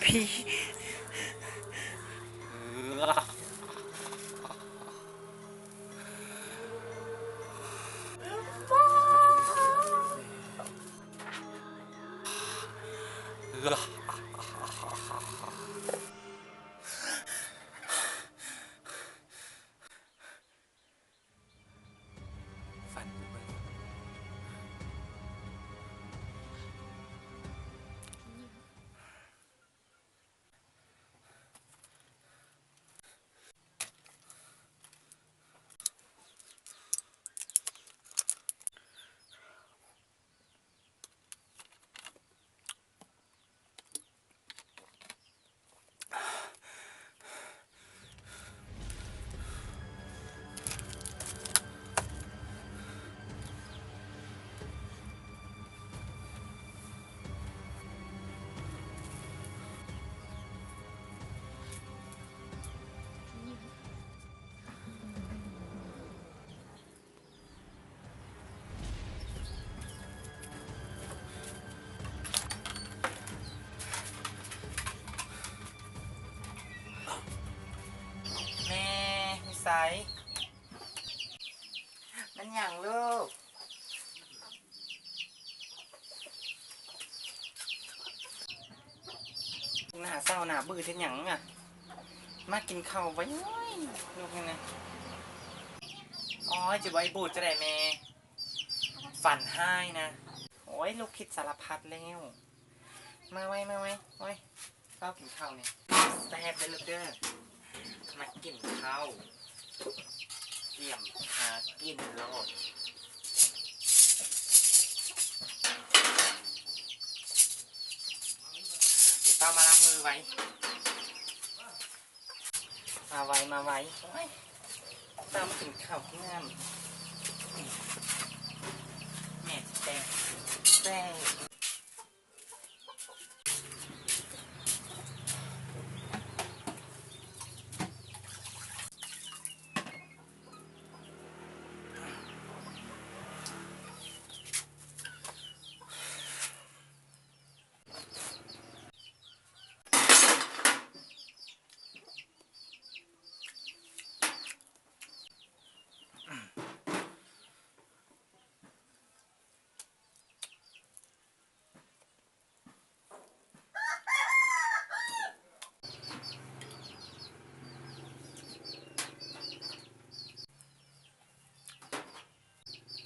ຜີ. ແມ່ ຢູ່ໃສ? ແມ່ນຫຍັງລູກ? ໜ້າເສົ້າໜ້າບືດເຮັດຫຍັງອະ? ມາກິນເຂົ້າໄວໆ ລູກນີ້ນະ. ໂອ້ຍ ຈະບໍ່ໃຫ້ບືດຈັ່ງໃດແມ່? ຝັນຮ້າຍນະ. ໂອ້ຍ ລູກຄິດສາລະພັດແລ້ວ. ມາໄວ ມາໄວ ໂອ້ຍ ເຝົ້າກິນເຂົ້ານີ້ ແຊບເດີລູກເດີ. ມາກິນເຂົ້າ ກຽມທາກິນໂລດ. ເຂົ້າມາລ້າງມືໄວ. ມາໄວ ມາໄວ. ໂອ້ຍ ຕາມກິນເຂົ້າງາມ. ແມ່ແຊບແຊບ.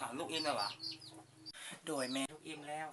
ອ້າວ ລູກອີ່ມແລ້ວຫວາ? ໂດຍແມ່ ລູກອີ່ມແລ້ວ.